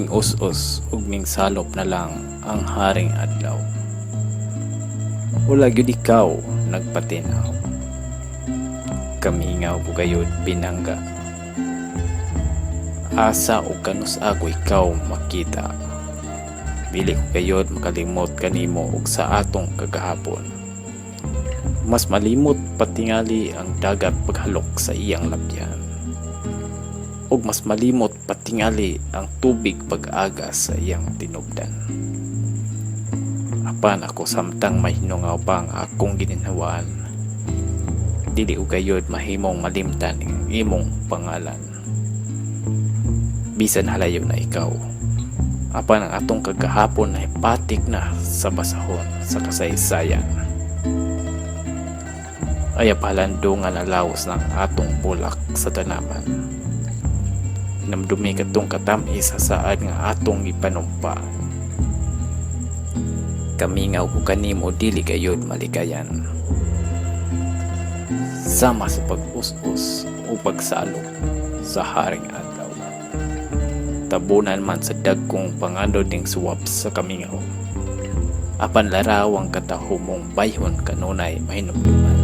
Ning us-us ug ning salop na lang ang haring adlaw. Wala gyud ikaw nagpatin-aw. Kamingaw ko gayud, pinangga. Asa o kanus-a ko ikaw makita? Dili ko gayud makalimot kanimo ug sa atong kagahapon. Mas malimot patingali ang dagat paghalok sa iyang labyan. Ug mas malimot patingali ang tubig pag-agas sa iyang tinubdan. Apan ako, samtang mahinungaw pa ang akong gininhawaan, dili ko gayud mahimong malimtan ang imong pangalan. Bisan halayo na ikaw, apan ang atong kagahapon ay patik na sa basahon sa kasaysayan. Ayaw pahalandungan ang lawas ng atong bulak sa tanaman. Hinumdumi katong katam-is sa saad nga atong gipanumpaan. Kamingaw ko kanimo, dili gayud malikayan. Sama sa pag-us-us o pagsalop sa haring adlaw. Tabunan man sa dagkong pangandod ning suwap sa kamingaw. Apan laraw ang katahumong bayhon kanunay mahinumduman.